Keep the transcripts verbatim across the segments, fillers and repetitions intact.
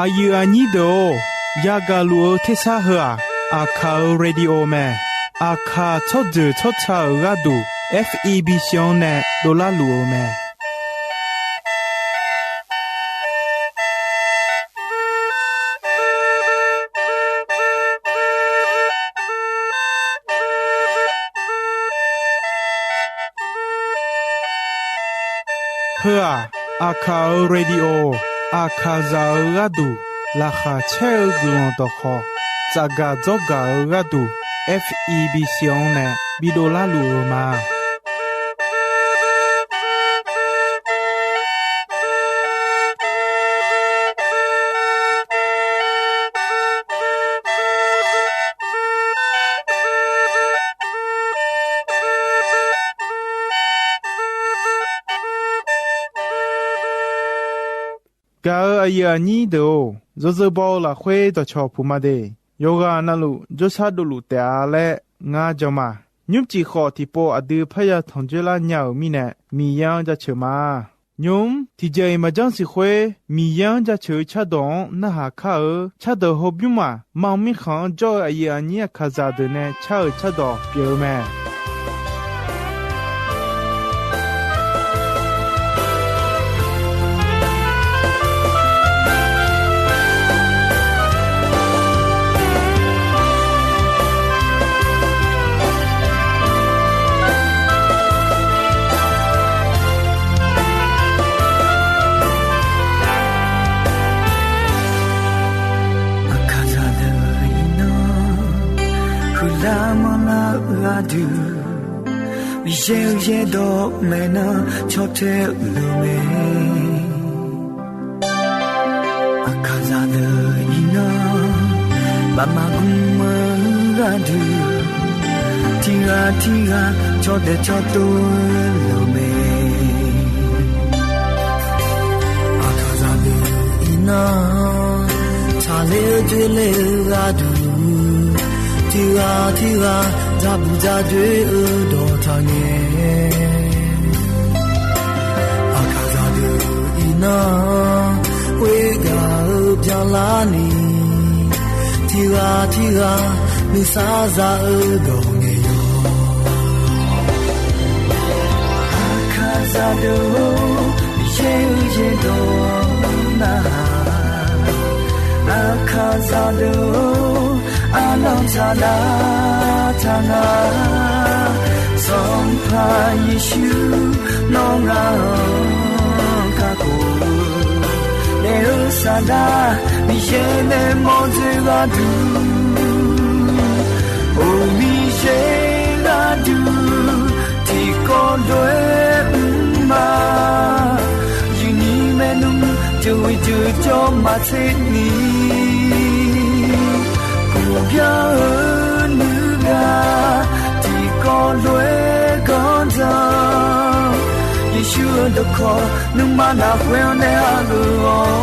Aqyuif aqnyir deuq-or, yagaq luf-eu tersar heu-aq, Aqkaq-euq radio mae. Aqkaq tsawrjeuq tsawrca-euq gharduq, F E B C-anr nae dovlar luf-eu mae. Heu-aq, Aqkaq-euq radio, Aqkaqzaq-euq gharduq laqkhaq caer-eu guiqlanq dawqkhawq tsafgaq dzawrgaq-eu gharduq, F E B C-anr nae bidovlar luf-eu ma. Gaq-euq aqyuif aqnyir deuq-or, yawzeu baw-eu lafkhoer dawqcawq puq ma de. Yawqghaq navluf jawrshar dovluf taef-a laer ngar jan ma. Nymrcif khawf tiqpov aqdui parya tanqjoer lar nya-euq mirnae, Miqyaer-anr jaceuq ma. Nymq-mr tiqjeq-iq maqjanr siq khoer, Miqyaer-anr jaceuq-eu cardawq-anr narhaq kar-eu cardawq hawbymr-aq, mar mirkhanq-anr jawr-eu aqyuif aqnyir Aqkaqzaq deuq nae car-euq cardawq pyeuf-eu mae. Aqkaqzaq deuq iqnan huiqlar manrlar-eu gharduq, Miqyaer-euq yaerdawq maeqnan cawtae-eu lof mae. Aqkaqzaq deuq iqnan baqmaf gmr-eu gharduq, tiqghaq tiqghaq cawdaef cawtov-eu lof mae. Aqkaqzaq deuq iqnan taqler-eu doerler-eu gharduq, tiqghaq tiqghaq dabuq dadoer-eu dawqtaq ngae, Aqkaqzaq deuq iqnan ghoergaq-eu byanlarni, tiqghaq tiqghaq nuisar za-eu dawq ngae yawq. Aqkaqzaq deuq-or, Miqyaer-euq yaerdawq narhaq. Aqkaqzaq deuq-or, arnan taqdar taqnga. Sanqpaq Yeqsur, nawr ngaq-anr kakhof-eu naeq-eu saqdaq, Miqyaer nae mawrdzoer gharduq, or Miqyaer gharduq tiqkawv lof-aer mr ma. Yuqni maernmr jeuqghoeq jeuqjawr maqtser ni, kuqbyan-eu nuigaq tiqkawv lof-aer ganrdanq. Yeqsur-euq dawqkawq nuima lafkhoer-anr nae aqgeu-awr,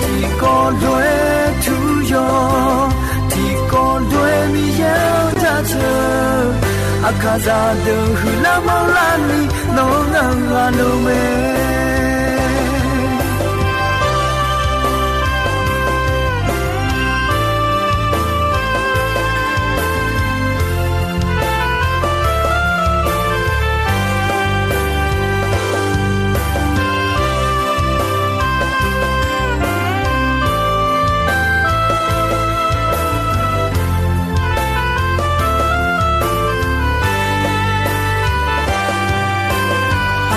tiqkawv lof-aer turyawr, tiqkawv lof-aer Miqyaer-anr jaceuq. Aqkaqzaq deuq huiqlar manrlar ni nawq-anr ngaq-eu ghaq lof mae.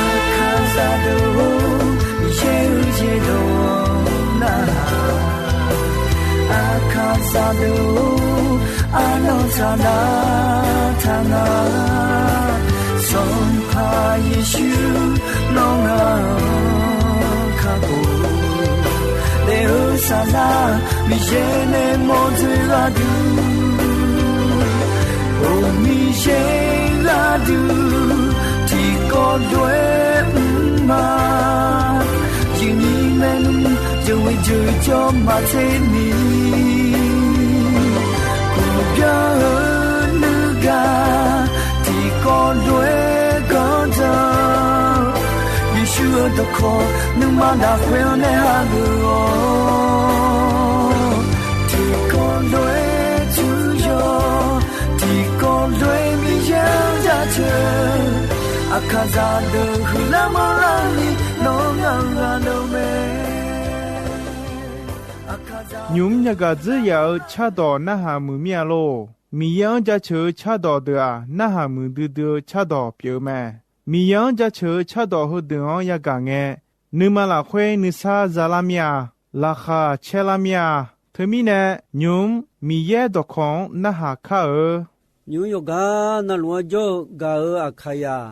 Aqkaqzaq deuq-or, Miqyaer-euq yaerdawq narhaq. Aqkaqzaq deuq-or, arnan taqdar taqnga. Sanqpaq Yeqsur, nawr ngaq-anr kakhof naeq-eu saqdaq, Miqyaer nae mawrdzoer gharduq, or Miqyaer gharduq tiqkawv lof-aer mr ma. Yuqni maernmr jeuqghoeq jeuqjawr maqtser ni, kuqbyan-eu nuigaq tiqkawv lof-aer ganrdanq. Yeqsur-euq dawq Nuima lafkhoer-anr nae hageuf-awq. Tiqkawv lof-aer tsuryawq, tiqkawv lof-aer Miqyaer-anr jaceuq, Aqkaqzaq deuq huiqlar manrlar-eu ni nawq-anr ngaq-euq ghaq lof mae. Nymq-mr yagaq dzeur yaf-eu cardawq narhaq muiq mir-a lor. Miqyaer-anr jaceuq-eu cardawq deuq-aq, narhaq muiqdui dui-eu cardawq pyeuf-eu mae. Miqyaer-anr jaceuq-eu cardawq heudeuq-anr yagaq ngae, nuima lafkhoer nuisar zalar mir-a, laqkhaq caerlar mir-a. Teumirnae, nymq-mr Miqyaer dawqkawq-anr narhaq kar-eu. Nymq-mr yawqghaq navluf-anr jawr-eu gaq-euq Aqkaqzaq,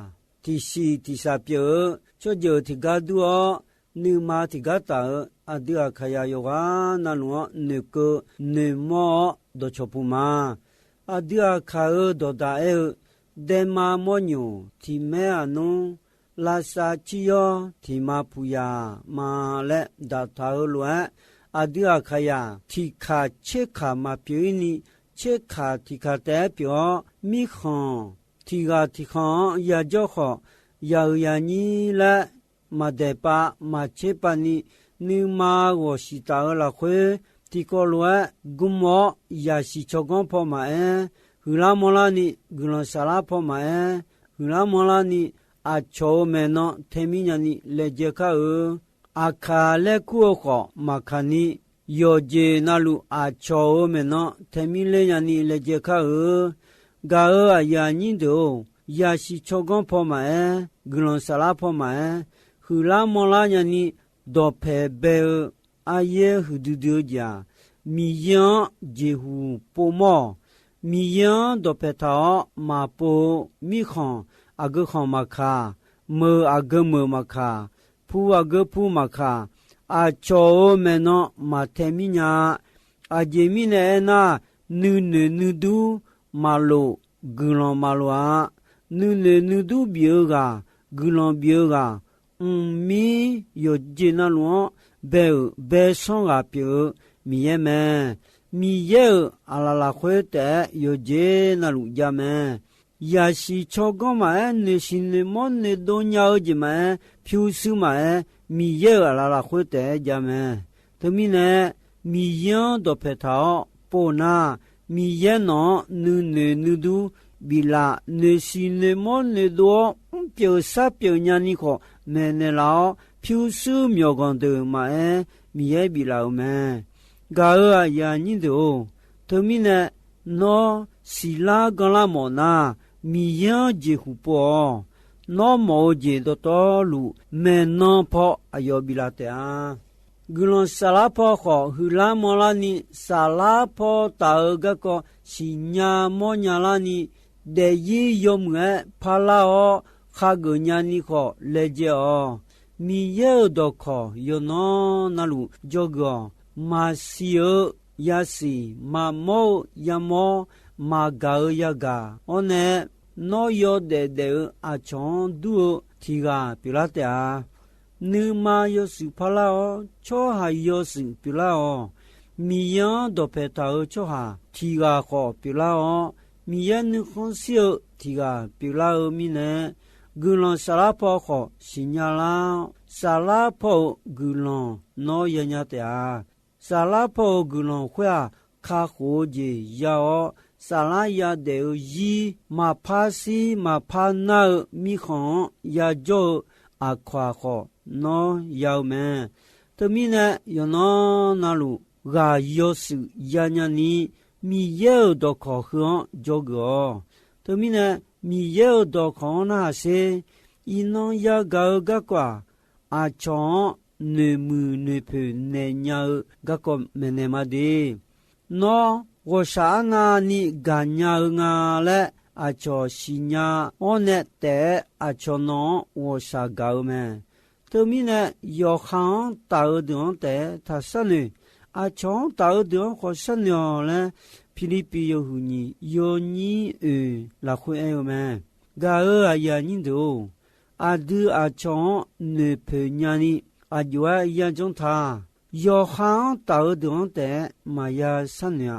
tiqsiq tiqshaq pyeuf-eu tsawrjeuq tiqgar dur-awr, nuima tiqgar taf-eu aqdui Aqkaqzaq yawqghaq navluf-anr noeqkeuv noeqmawr-awr dawqcawq puq ma. Aqdui Aqkaq-euq dawqdaq aer-eu, daema mawrnyoq tiq maer aqnmr, lavsav cir yawr tiq ma puq yaq ma laer daqtaq-eu lof-aer, aqdui Aqkaqzaq tiqkaq tserkaq maqpyeuf-ir ni, tserkaq tiqkaq taef-aer pyeuf-awr, mirkhanq tiqghaq tiqkhanq-anr yajawr khawf, yaq-euq yaqnyir laer maqdaeq pav maqtser pav ni, nuima ghawq siq taf-eu lafkhoer, tiqkawv lof-aer gmr-awr yasiq tsawrganr paw maqaer, huiqlar manrlar ni guiqlanq saflar paw maqaer, huiqlar manrlar ni aqcawq-euq maeqnan tae mir nya ni laejae kar-eu. Aqkaq laer kur-eu khawf maqkaq ni, yawqjeq navluf aqcawq-euq maeqnan tae mir ler nya ni laejae kar-eu. Gaq-euq aqyuif aqnyir deuq-or, yasiq tsawrganr paw maqaer, guiqlanq saflar paw maqaer, huiqlar manrlar nya ni dawqpaeq bae-eu aryaer huiqdui dui-eu jeq-aq, Miqyaer-anr jeqhuq pov mawr-awq. Miqyaer-anr dawqpaeq taq-awr maqpov-eu mirkhanq aqgeu khanq maqkaq, meuq aqgeu meuq maqkaq, pu aqgeu pu maqkaq, aqcawq-euq maeqnan maqtae mir nya-a. Aqjeq mirnae aernar, nuinoeq nuidur maqlof, guiqlanq maqlof-a. Nuinoeq nuidur bif-eu ghaq, guiqlanq bif-eu ghaq, mqmir yawqjeq navluf-anr bae-euq baesanr ghaq pyeuf-eu Miqyaer mae. Miqyaer-euq aqlaf lafkhoer taef-aer yawqjeq navluf jav mae. Yasiq tsawrganr maqaer, noeqsiq noeqmawr noeqdov nya-eu jeq maqaer, pyurshuir maqaer, Miqyaer-euq aqlaf lafkhoer taef-aer jav mae. Teumirnae, Miqyaer-anr dawqpaeq taq-awr pov nar, Miqyaer nawq-anr nuinoeq nuidur biflaf, noeqsiq noeqmawr noeqdov-awr mrpyeuf sharpyeuf nyani khawf maeqnaeq laf-awr, pyurshuir myawqganq deuq maqaer, Miqyaer biflaf-euq mae. Gaq-euq aqyuif aqnyir deuq-or, teumirnae nawr siqlar ganlar mawf nar, Miqyaer-anr jeqhuq pov-awq. Nawr mawf-eu jeq dawqtawvluf maeqnan paw aqyawf biflaf taef-a. Guiqlanq saflar paw khawf huiqlar manrlar ni, saflar paw taf-eu garkawv siqnya mawrnya larni, daefzir yawmuiq-aer parlar-awr khageuf nyani khawf laejae-awq. Miqyaer-euq dawqkawq yawqnan navluf dzawgeuf-awq. Maqsiq-eu yasiq, maqmawr-eu yamawr, maqgaq-eu yagaq-awr nae, nawr yawdaef daef-eu aqcawq-anr dur-eu tiq ghaq pyeuflar taef-a. Nuima yawshuif parlar-awr, tsawrhaq yawshuif pyeuflar-awq. Miqyaer-anr dawqpaeq taq-eu tsawrhaq tiq ghaq khawf pyeuflar-awr, Miqyaer nuikhanr shir-eu tiq ghaq pyeuflar-eu mirnae, guiqlanq saflar paw khawf siqnya lar-awr, saflar paw-euq guiqlanq nawr yanya taef-a. Saflar paw-euq guiqlanq khoer-aq, kakhof-eu jeq ya-awr, saflar yadaef-eu zir maqpar shir maqpar nar-eu mirkhanq-anr yajawr-eu aqkawq-aq khawf nawr ya-eu mae. Teumirnae, yawqnan navluf ghaq yawshuif yanya ni, Miqyaer-euq dawqkawq heu-anr dzawgeuf-awq. Teumirnae, Miqyaer-euq dawqkawq-anr narhaq sher. Iqnan yagaq-eu garkawv-aq, aqcawq-anr noeqmuiq noeqpoeq naeq nya-eu garkawv maeqnaeq ma de. Nawr ghawqshaq arnavni gaqnya-eu nga laer aqcawq siqnya-awr nae taef-aer aqcawq nawq-anr ghawqshaq gaq-eu mae. Teumirnae, yawqha-anr taf-eu deuq-anr taef-aer taq sharnoeq, aqcawq-anr taf-eu deuq-anr khawf sharnoeq-awq laer, Pirlirpiv yawhuiq nyiq yawnyir oeq lafkhoer aer-eu mae. Gaq-euq aqyuif aqnyir deuq-or, aqdui aqcawq-anr noeqpoeq nyani aqjox-aer yajanr ta. Yawqha-anr taf-eu deuq-anr taef-aer maqya sharnoeq-a.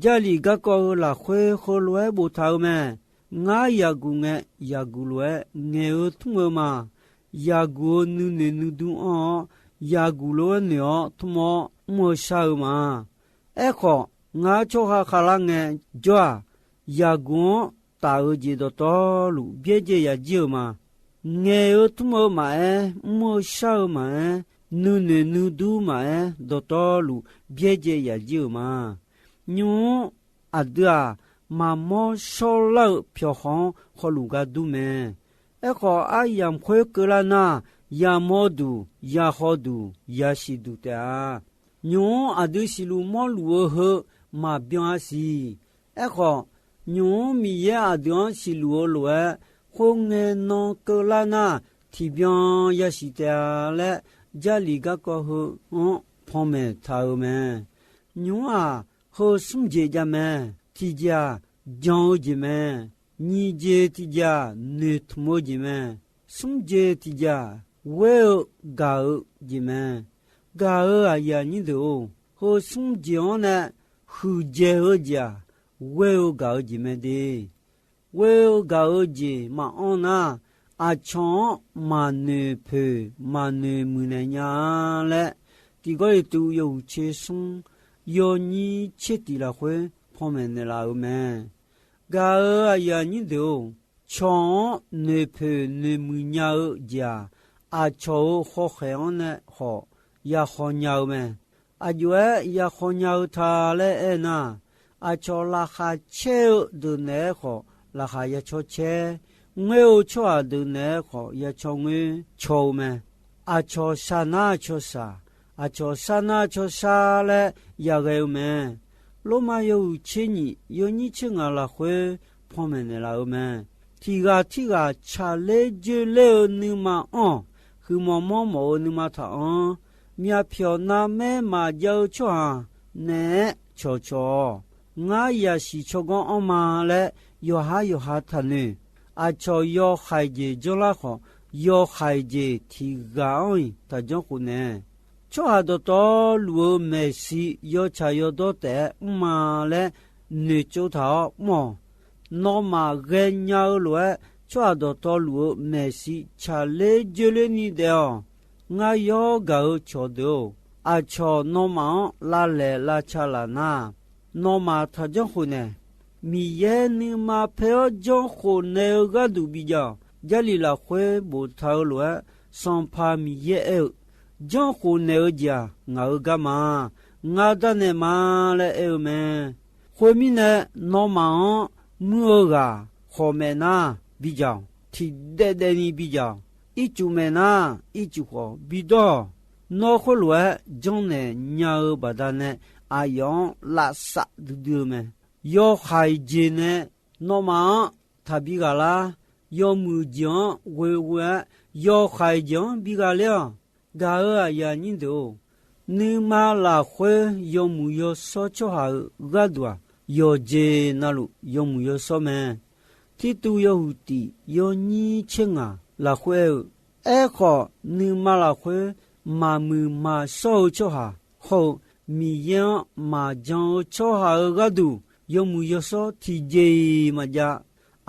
Jarlif garkawv heu lafkhoer heulof-aer boftaq-eu mae. Ngar yaqguq ngae, yaqguq lof-aer ngaeq-eu tmr-eu ma. yaqguq-eu nuinoeq nuidur anr-awr, yaqguq lof-aer noeq-awr tmr-awr mr-eu shar-eu ma. Aerkhawf, ngar tsawrhaq khavlar ngae jawr-aq, yaqguq-anr taf-eu jeq dawqtawvluf byaerdzae yaf jir-euq ma. Ngaeq-eu tmr-eu maqaer, mr-eu shar-eu maqaer, nuinoeq nuidur maqaer, dawqtawvluf byaerdzae yaf jir-euq ma. Nymq-mr aqdui-aq, maqmawr shawrlar-eu pyawq khawq-anr hawluf gar dur mae. Aerkhawf, aryamq khoer keuvlar nar, yamawr duq, yahaw duq, yasiq duq taef-a. Nymq-mr aqdui siqluf mawrluf-eu heu maqbyan-a siq. Aerkhawf, nymq-mr Miqyaer aqdui-anr siqluf-eu lof-aer, khoerngae nan keuvlar nar, tiqbyan yasiq taef-a laer, Jarlif garkawv heu-anr panmaeq taq-euq mae. Nymq-mr-aq, heu smr jeq jav mae. Tiqjeq-aq, jan-eu jeq mae. Nyiq jeq tiqjeq-aq, noeqtmq-eu jeq mae. Smr jeq tiqjeq-aq, ghoer-eu gaq-eu jeq mae. Gaq-euq aqyuif aqnyir deuq-or, heu smr jeq-anr nae huiqdzaeq-eu jeq-aq, ghoer-eu gaq-eu jeq mae de. Ghoer-eu gaq-eu jeq maqanr nar, aqcawq-anr maqnoeq poeq maqnoeq muiqnaeq nya-a laer, Tiq Gawrliqtu yawhuiq tser smr yawnyir tser tiq lafkhoer panmaeq naeqlaf-euq mae. Gaq-euq aqyuif aqnyir deuq-or, cawq-anr noeqpoeq noeqmuiq nya-eu jeq-aq, aqcawq-euq hawkhaeq-anr nae khawf yahaw nya-eu mae. Aqjox-aer yahaw nya-eu ta laer aernar, aqcawq laqkhaq caer-eu deuq naeq-aer khawf laqkhaq ya cawcaer, ngoer-eu tsawrhaq deuq naeq-aer khawf ya cawngoer caw-eu mae. Aqcawq sharnar cawshaq, aqcawq sharnar cawshar laer yaghae-eu mae. Lormav yawhuiq tser nyiq yawnyir tser ngaq lafkhoer panmaeq naeqlaf-eu mae. Tiq ghaq tirghaq tsaqler dzoerler-eu nuima anr-awq. Huiqmawf mawrmawf-eu nuima taq-anr, myavpyawq navmaer maqjav-eu tsawrhaq naeq-aer cawqcawq-awq. Ngar yasiq tsawrganr anrma laer yawqhar yawqha taqnoeq. Aqcawq yawhaiq jeq janrlar khawf, yawhaiq jeq tiq ghaq anr-iq taqjanr khof naeq. Tsawrhaq dawqtawvluf-eu maeqshi yawtsaq yawdawr taef-aer mrma laer noeqtsov taq-awr mr-awq. Nawmaf ghaenya-eu lof-aer, tsawrhaq dawqtawvluf-eu maeqshi tsaqler dzoerler ni daef-awq. Ngar yawr gaq-eu cawqdeuq-or, aqcawq nawmaf-anr lavlaeq lavca laf nar, nawmaf taqjanr khof naeq. Miqyaer nuima paer-awr janr khof naeq-eu gharduq bijav-awq. Jarlif lafkhoer boftaq-eu lof-aer, Sanqpaq Miqyaer aer-eu, Janr khof naeq-eu jeq-aq, ngaq-euq garma. Ngar darnaeq ma laer aer-eu mae. Khoermirnae, nawmaf-anr muir-eu ghaq khawf maeq nar bijav-awq. Tiqdaev daev ni bijav-awq. Ircuf maeq nar ircuf khawf bidawr-awq. Nawr khoerlof-aer janrnaeq nya-eu baqdanae aqyawf-anr lavsav duidui-eu mae. Yawhaiq jeq nae nawmaf-anr taqbi ghaq lar. Yawmuiq jeq-anr ghoeghoe-aer yawhaiq jeq-anr bi ghaq ler-awq. Gaq-euq aqyuif aqnyir deuq-or, nuima lafkhoer yawmuiq yawshawr tsawrhaq-euq gharduq-aq, yawqjeq navluf yawmuiq yawshawr mae. Tirtuv yawhuiq tiq yawnyir tser ngaq lafkhoer aer-eu, Aerkhawf, nuima lafkhoer maqmuiq maqshawr-eu tsawrhaq hawr-eu, Miqyaer-anr maqjan-eu tsawrhaq-euq gharduq yawmuiq yawshawr tiqjeq-iq maqjav.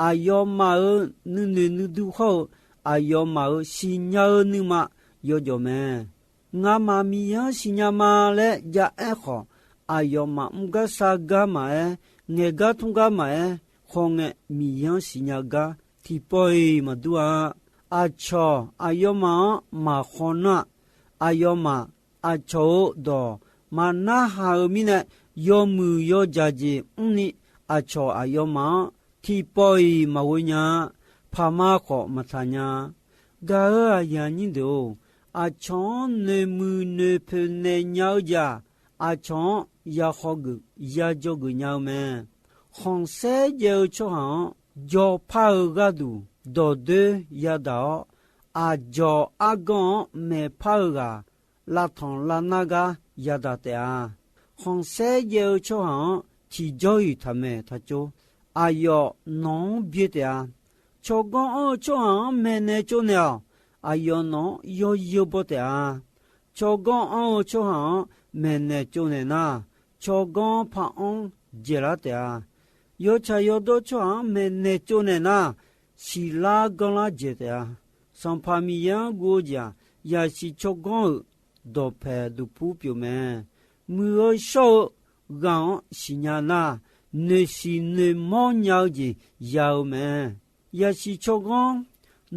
Aqyawfmaf-euq nuinoeq nuidur hawr-eu, aqyawfmaf-euq siqnya-eu nuima yawjawf mae. Ngamaf Miqyaer-anr siqnya ma laer ja aer khawf, aqyawfmaf mr gar shar gar maqaer, ngaeq gar tmr gar maqaer, khawf ngae Miqyaer-anr siqnya gar tiqpawf-iq maqdur-a. Aqcawq aqyawfmaf-anr maqkhaw nar-aq, aqyawfmaf aqcawq-euq dawq maqnarhaq-euq mirnae, yawmuiq yawjaq jeq mrni aqcawq aqyawfmaf-anr tiqpawf-iq maqghoe nya-a. Paqma khawf maqtaq nya-a. Gaq-euq aqyuif aqnyir deuq-or, aqcawq-anr noeqmuiq noeqpoeq naeq nya-eu jeq-aq, aqcawq-anr yahaw geuf yajawr geuf nya-eu mae. Khanqsaer jaev-eu tsawrhaq-anr jawrpar-eu gharduq dawqdoer yadaq-awr, aqdzawq arganr-anr maeqpar-eu ghaq lavtanq lavnar gar yadaq taef-a. Khanqsaer jaev-eu tsawrhaq-anr tiqjawr-iq taqmaeq taqtsov. Aqyawf nawq-anr byae taef-a. Tsawrganr anr-eu tsawrhaq-anr maeqnaeq tsovnaeq-awq. Aqyawf nawq-anr yawzeu baw taef-a. Tsawrganr anr-eu tsawrhaq-anr maeqnaeq tsovnaeq nar, tsawrganr par-anr dzaeqlar taef-a. Yawtsaq yawdawr tsawrhaq-anr maeqnaeq tsovnaeq nar, siqlar ganrlar dzaeq taef-a. Sanqpaq Miqyaer-anr guv-eu jeq-aq, yaqsiq tsawrganr-euq dawqpaeq duqpur pyeuf mae. Muiq-eu shawr-eu ghaq-anr siqnya nar, noeqsiq noeqmawr nya-eu jeq ya-eu mae. Yaqsiq tsawrganr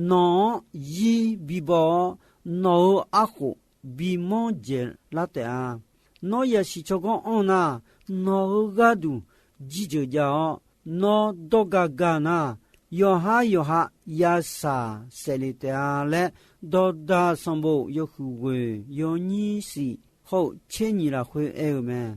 nawq-anr zir bibaw-awr, nawq-euq arkhof bimanr dzaeqlar taef-a. Nawr yaqsiq tsawrganr anr nar, nawq-euq gharduq jirjeuq jav-awr, nawr dawrga ga nar, yawqhar yawqha yasaq saefle taef-a laer, Dawqdaq sanqbof yawhuiq ghoeq yawnyir shif hawr-eu tser nyiq lafkhoer aer-eu mae.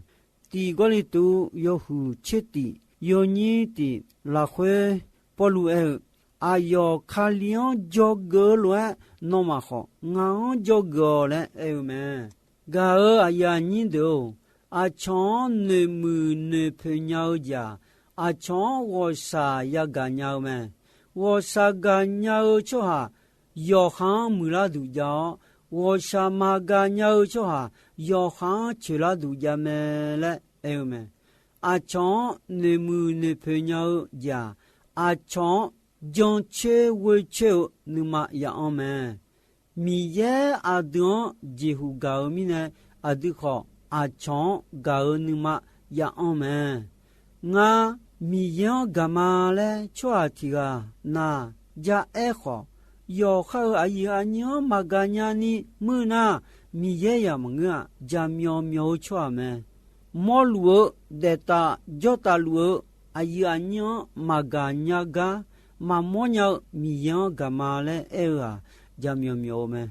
Tiq Gawrliqtu yawhuiq tser tiq yawnyir tiq lafkhoer Pawrluv aer-eu, Aqyawf Kali-anr dzawgeuf-eu lof-aer, nawmaf khawf ngaq-anr dzawgeuf-awq laer aer-eu mae. Gaq-euq aqyuif aqnyir deuq-or, aqcawq-anr noeqmuiq noeqpoeq nya-eu jeq-aq, aqcawq-anr ghawqshaq yagaq nya-eu mae. Ghawqshaq gaqnya-eu tsawrhaq yawqha-anr muiqlar duq jav-awr, ghawqshaq maqgaq nya-eu tsawrhaq yawqha-anr coeqlar duq jav mae laer aer-eu mae. Aqcawq-anr noeqmuiq noeqpoeq nya-eu jeq-aq, aqcawq-anr jancoer ghoecoer-eu nuima ya'anr mae. Miqyaer aqdui-anr jeqhuq gaq-eu mirnae, aqdui khawf aqcawq-anr gaq-eu nuima ya'anr mae. Ngar Miqyaer-anr gaq ma laer tsawrhaq tiq ghaq na ja aer khawf, yawqha-euq aqyuif aqnyir-anr maqgaq nya ni muir nar, Miqyaer yaq maqngeur-aq, jaqmyawf myawf-eu tsawrhaq mae. Mawrluf-eu daeftaf jawrtaf luf-eu aqyuif aqnyir-anr maqgaq nya gar maqmawr nya-eu Miqyaer-anr gaq ma laer aer-eu-aq, jaqmyawf myawf-eu mae.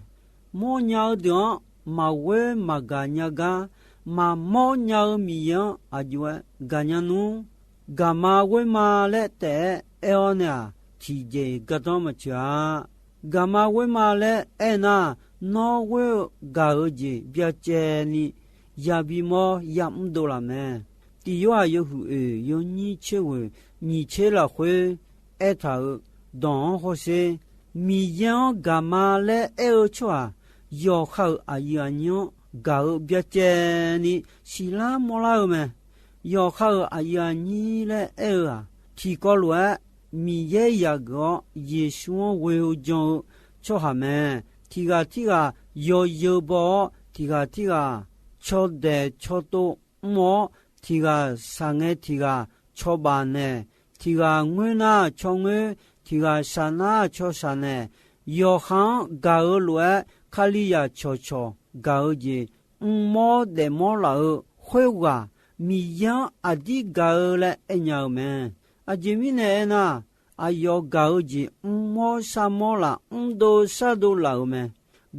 Mawrnya-eu deuq-anr maqghoer maqgaq nya gar maqmawr nya-eu Miqyaer-anr aqjox-aer gaqnya nmr. Gaq ma ghoer ma laer taef-aer aer-awr nae-aq, tiqjeq-iq gardanr maqtsoeq-a. Gaq ma ghoer ma laer aernar, nawr ghoer-eu gaq-eu jeq byacaevni yabi mawr yamr dovlaf mae. Tiq Yorhaq yawhuiq oeq yawnyir tser ghoeq nyiq tser lafkhoer aertaq-euq dawq-anr hawsher. Miqyaer-anr gaq ma laer aer-eu tsawrhaq yawqha-euq aqyuif aqnyir-anr gaq-eu byacaevni siqlar mawrlar-eu mae. Yawqha-euq aqyuif aqnyir laer aer-eu-aq, tiqkawv lof-aer Miqyaer yaqgeuf-awr Yeqsur-anr ghoe-eu jan-eu tsawrhaq mae. Tiq ghaq tirghaq yawzeu baw-awr, tiq ghaq tirghaq cawdaeq cawtov mr-awr, tiq ghaq shaqngae tiq ghaq cawbaf naeq, tiq ghaq ngoer nar cawgoer, tiq ghaq shaq nar cawshaq naeq, yawqha-anr gaq-eu lof-aer Kalizaq cawqcawq gaq-eu jeq mrmawr daefmawr laf-eu khoerghaq, Miqyaer-anr aqdir gaq-eu laer aernya-eu mae. Aqjeq mirnae aernar, aqyawf gaq-eu jeq mrmawr sharmawr laf mrdov shardov laf-euq mae.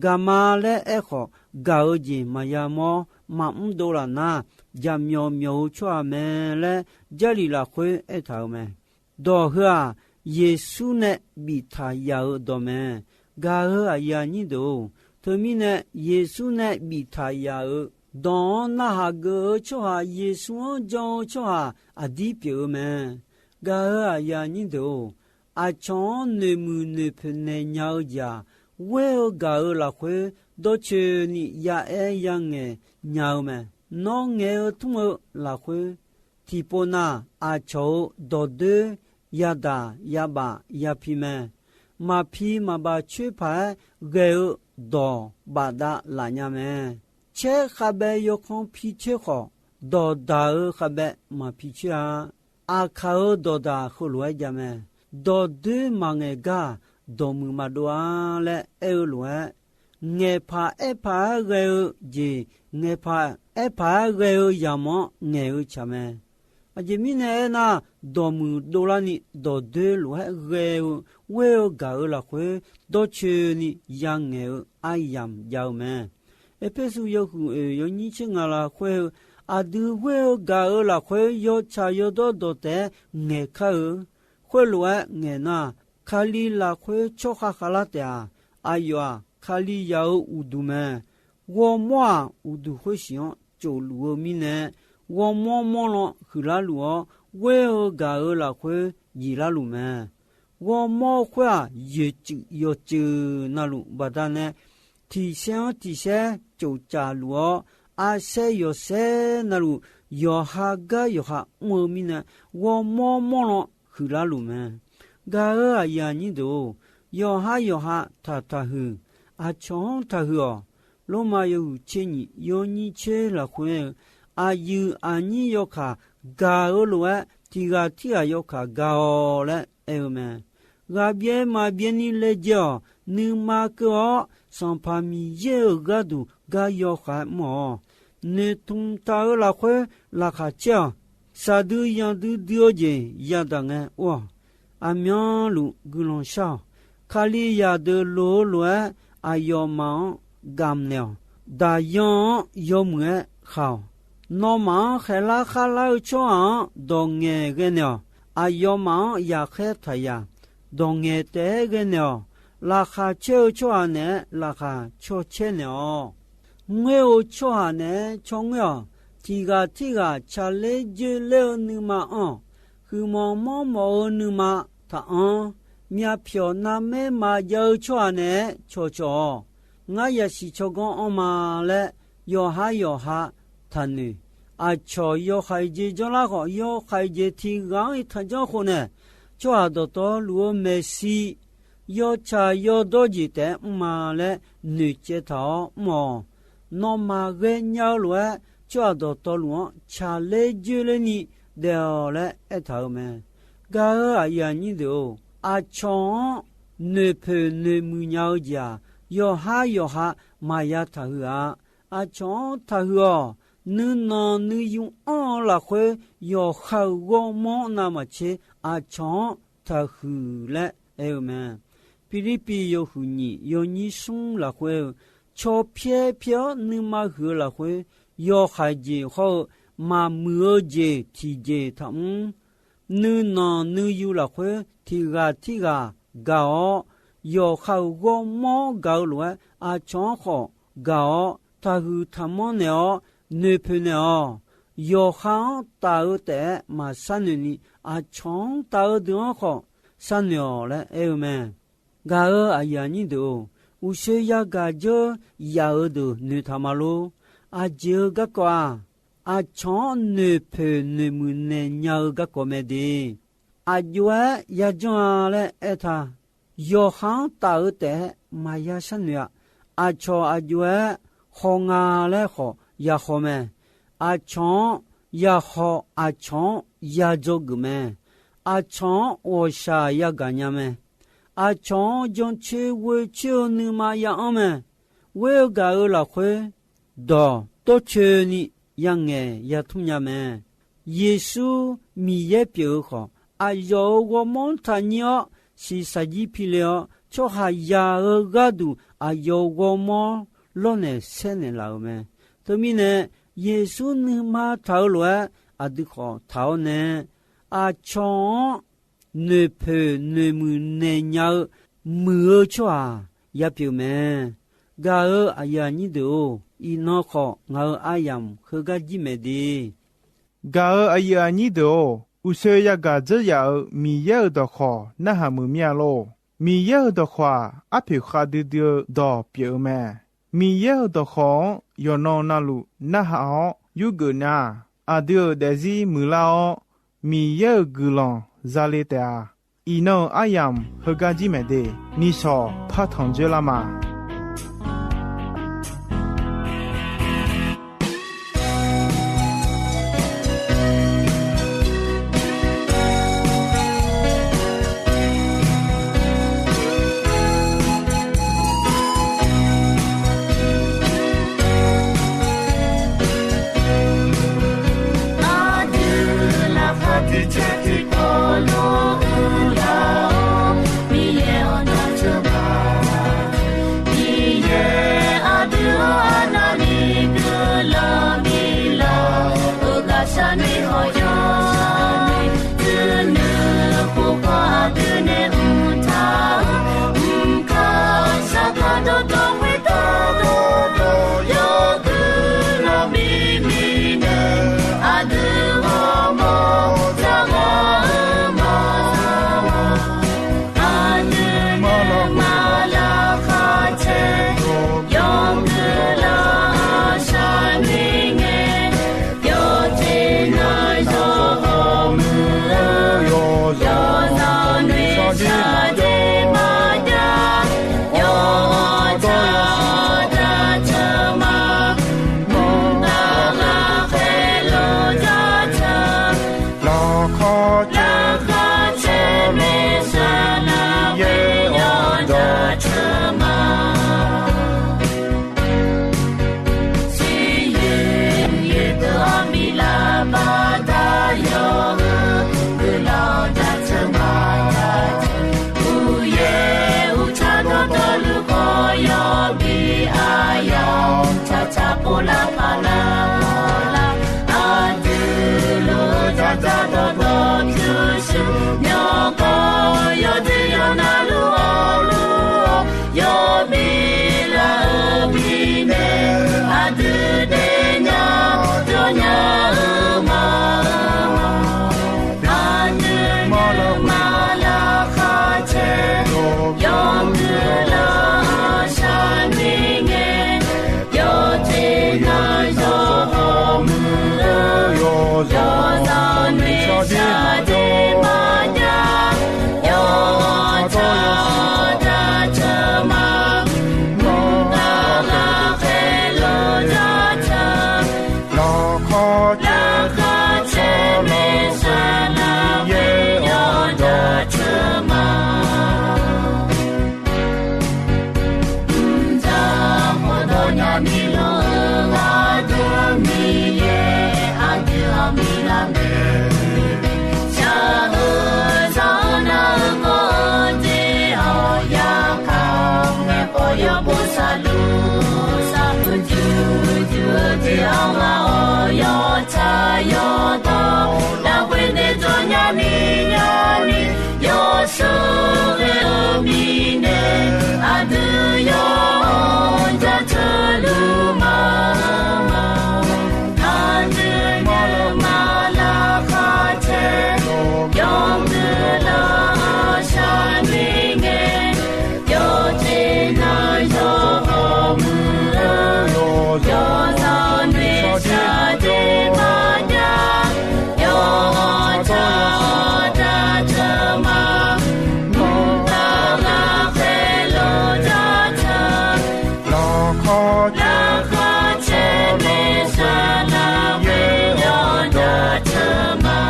Gaq ma laer aerkhawf, gaq-eu jeq maqya mawr maqmr dovlaf nar, jaqmyawf myawf-eu tsawrhaq mae laer Jarlif lafkhoer aertaq-euq mae. Dawq heu-aq, Yeqsur nae biftaq yaf-eu dawq mae. Gaq-eu aqyuif aqnyir deuq-or, teumirnae Yeqsur nae biftaq yaf-euq dawq-anr narhaq geuf-eu tsawrhaq, Yeqsur-anr jan-eu tsawrhaq aqdir pyeuf-eu mae. Gaq-eu aqyuif aqnyir deuq-or, aqcawq-anr noeqmuiq noeqpoeq naeq nya-eu jeq-aq, ghoer-eu gaq-eu lafkhoer dawrcoeni ya'aer yangaeq nya-eu mae. Nawr ngaeq-eu tmr-eu lafkhoer tiqpov na, aqcawq-euq dawqdoer yadaq yabaf yapi mae. Maqpi maqbaf coer paq-aer ghae-eu dawq bafdav laf nya mae. Caer khavbae yawkanr pi coer khawf, dawqdaq-eu khavbae maqpi coer-a. Aqkaq-euq dawqdaq heulof-aer jav mae. Dawqdoer maqngaeq gar-aq, dawqmuiq maqdov-a laer aer-eu lof-aer, ngaeqpaq aerpaq-aer ghae-eu jeq, ngaeqpaq aerpaq-aer ghae-eu yamq-anr ngaeq-eu tsaq mae. Aqjeq mirnae aernar, dawqmuiq dovlarni dawqdoer lof-aer ghae-eu, ghoer-eu gaq-eu lafkhoer dawrcoeni yangaeq-eu aryamq jav-eu mae. Erpersu yawhuiq oeq yawnyir tser ngaq lafkhoer-eu, aqdui ghoer-eu gaq-eu lafkhoer yawtsaq yawdawr dawqtaef-aer ngaeq kar-eu. Khoerlof-aer ngaeq nar, Kali lafkhoer tsawrkhav khavlar taef-aq, aqyawf-aq Kalizaq-eu uqduq mae. Ghawrmawr-aq, uqduq khoersiq-anr tsof luf-eu mirnae, ghawrmawr mawr lan huiqlar luf-awr, ghoer-eu gaq-eu lafkhoer jeqlar luf mae. Ghawrmawr khoer-aq, yoeqtsuif yawqtsuif navluf baqdanae, tiq saer-anr tiq saer tsoftsaf luf-awr, arsaer yawqsaer navluf yawqha gar yawqha mr-eu mirnae, ghawrmawr mawr lan huiqlar luf mae. Gaq-eu aqyuif aqnyir deuq-or, Yawqhar yawqha taqtaqhuiq, aqcawq-anr taqhuiq-awq. Lormav yawhuiq tser nyiq yawnyir tser lafkhoer-eu, aqyuif aqnyir yawkaq gaq-eu lof-aer, tiq ghaq tirghaq yawkaq gaq-awq laer aer-eu mae. Ghaqbyaer maqbyaer ni laejae-awq. Nuima keuv-awr, Sanqpaq Miqyaer-euq gharduq gar yawkhav-aer mr-awq. Noeqtmq taq-eu lafkhoer laqkhaq caer-awq. Shaqdui yanqdui dui-eu jeq yadaq ngae or-awq. Aqmyanluf guiqlanq shar-awq. Kalizaq deuq loq-eu lof-aer aqyawfmaf-anr gamq naeq-awq. Daqyan-anr yawmuiq-aer khaq-awq. Nawmaf-anr khaeqlar kharlar-eu tsawrhaq-anr dawq ngaeq ghae naeq-awq. Aqyawfmaf-anr yaqkhaer taqyaq, dawq ngaeq taef-aer ghae naeq-awq. Laqkhaq caer-eu tsawrhaq naeq-aer laqkhaq caw caer naeq-awq. Ngoer-eu tsawrhaq naeq-aer caw ngoer-awq. Tiq ghaq tirghaq tsaqler dzoerler-eu nuima anr-awq. Huiqmawf mawrmawf-eu nuima taqanr. Myavpyawq navmaer maqjav-eu tsawrhaq naeq-aer cawqcawq-awq. Ngar yasiq tsawrganr anr ma laer yawqhar yawqha taqnoeq. Aqcawq yawhaiq jeq janrlar khawf, yawhaiq jeq tiq ghaq-anr iqtaq janr khof nae, tsawrhaq dawqtawvluf-eu maeqshi yawtsaq yawdawr jeq taef-aer mr ma laer noeqcaev taq-awr mr-awq. Nawmaf ghaenya-eu lof-aer, tsawrhaq dawqtawvluf-anr tsaqler dzoerler ni daef-awq laer aertaq-euq mae. Gaq-eu aqyuif aqnyir deuq-or, aqcawq-anr noeqpoeq noeqmuiq nya-eu jeq-aq, yawqhar yawqha maqya taqhuiq-a. Aqcawq-anr taqhuiq-awq. Nuinanq nuiyu anr-eu lafkhoer yawqha-euq ghawrmawr navmaqtser aqcawq-anr taqhuiq laer aer-eu mae. Pirlirpiv yawhuiq nyiq yawnyir smr lafkhoer-eu, caw pyaer pyaer-awr nuima huiq-eu lafkhoer, yawhaiq jeq hawr-eu maqmuiq-eu jeq tiqjeq taqmr. Nuinanq nuiyu lafkhoer tiq ghaq tirghaq gaq-awr, yawqha-euq ghawrmawr gaq-eu lof-aer aqcawq-anr khawf gaq-awr, taqhuiq taqmanr naeq-awr noeqpoeq naeq-awq. Yawqha-anr taf-eu taef-aer maqsharnoeq ni, aqcawq-anr taf-eu deuq-anr khawf sharnoeq-awq laer aer-eu mae. Gaq-eu aqyuif aqnyir deuq-or, uqshoe yagaq dzeur yaf-eu deuq noeqtaq ma lor. Aqjeq-eu garkawv-aq, aqcawq-anr noeqpoeq noeqmuiq naeq nya-eu garkawv mae de. Aqjox-aer yajanr-a laer aertaq. Yawqha-anr taf-eu taef-aer maqya sharnoeq-a. Aqcawq aqjox-aer haw nga laer khawf yahaw mae. Aqcawq-anr yahaw, aqcawq-anr yadzawgeuf mae. Aqcawq-anr ghawqshaq yagaq nya mae. Aqcawq-anr jancoer ghoecoer-eu nuima ya anr mae. Ghoer-eu gaq-eu lafkhoer, dawq tawrcoeni yangaeq yatmr nya mae. Yeqsur Miqyaer pyeuf-eu khawf, aqyawf-euq ghawrmawr taqnyir-awr, shiqshaq jir pile-awr, tsawrhaqzaq-eu gharduq aqyawf-euq ghawrmawr lawrnaeq saernaeq laf-euq mae. Teumirnae, Yeqsur nuima taq-eu lof-aer aqdui khawf taq-awr nae, aqcawq-anr noeqpoeq noeqmuiq naeq nya-eu muiq-eu tsawrhaq yapyeuf mae. Gaq-eu aqyuif aqnyir deuq-or, iqnan khawf ngaq-euq aryamq heugar jir maeq de. Gaq-eu aqyuif aqnyir deuq-or, uqshoe yagaq dzeur yaf-euq Miqyaer-euq dawqkhawq narhaq muiq mir-a lor. Miqyaer-euq dawqkhawq-aq, arpoeq khavdui dui-eu dawq pyeuf-eu mae. Miqyaer-euq dawqkhawq-anr yawqnan navluf narhaq-awr yurgeuf nar, aqdui-euq daefzir muiqlar-awr, Miqyaer-euq guiqlanq zale taef-a. Iqnan-euq aryamq heugar jir maeq de. Nishawq partanq dzoerlar ma. Tsawrghae-eu mirnae aqdui yawqha jaceuq luf ma. Aqdui nae maqlar kharcaer yawmuiq lar shar ni ngae, yawqjeq nar yawqha muiq-eu yawqzaq noeqshaq jeq maqjav, yawqha jaceuq ma. Mqtav lafkhoer luf jaceuq, laqkhaq caer noeqshaq nar yawqha jaceuq ma.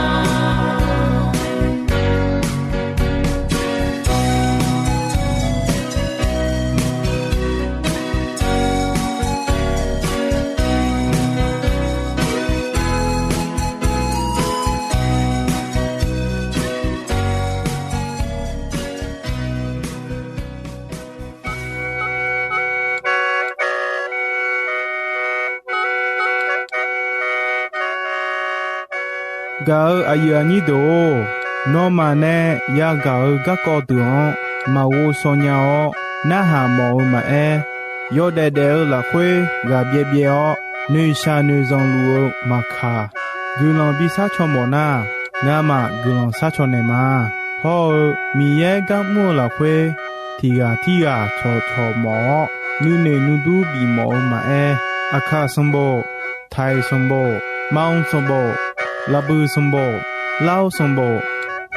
Gaq-eu aqyuif aqnyir deuq-or, nawmaf nae yagaq-eu garkawv deuq-anr maqghov shaw nya-awr narhaq mawf-eu maqaer, yawdaef daef-eu lafkhoer ghaq byaev byaev-awr noeqshaq noeqzanq luf-eu maqkaq, guiqlanq bishar caw mawf nar, ngamaf guiqlanq shar caw naeq ma. Hawr-eu Miqyaer gar mr-eu lafkhoer tiq ghaq tirghaq cawqcawq mawf-awr nuinoeq nuidur bif mawf-eu maqaer, Aqkaq sanqbof, Taiq sanqbof, Maqanq sanqbof, Laqbuiq sanqbof, Lar-eu sanqbof,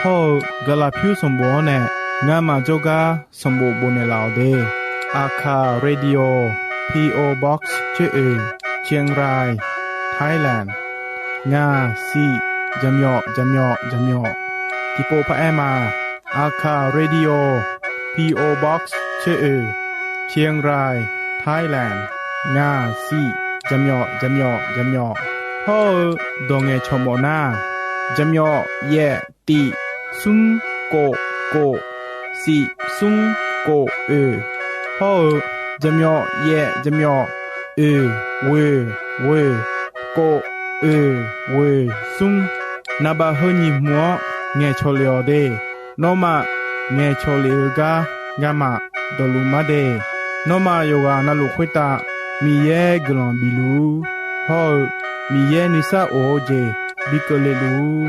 hawr-eu Gaqlaqpyur sanqbof-anr nae ngamaf jawrgar sanqbof bofnaeq laf-awq de. Aqkaq Radio, P O Box tser oeq, Chiang Rai, Thailand. Ngaq siq jaqmyawf jaqmyawf jaqmyawf. Tiqpov paraer ma. Aqkaq Radio, P O Box tser oeq, Chiang Rai, Thailand. Ngaq siq jaqmyawf jaqmyawf jaqmyawf. Hawr-eu dawq ngaeqcawq mawf nar, jaqmyawf yaef tiq smr kof kof siq smr kof oeq, hawr-eu jaqmyawf yaef jaqmyawf oeq ghoeq ghoeq kof oeq ghoeq smr. Naqbaf heu nyiq hmq-anr ngaeqcawq lef-awq de. Nawmaf ngaeqcawq lef-eu gar ngamaf dawqluf mar de. Nawmaf yawqghaq navluf khoertav Miqyaer guiqlanq bif luf-ur. Hawr-eu Miqyaer nuisar of-eu jeq bi keuvle luf-ur.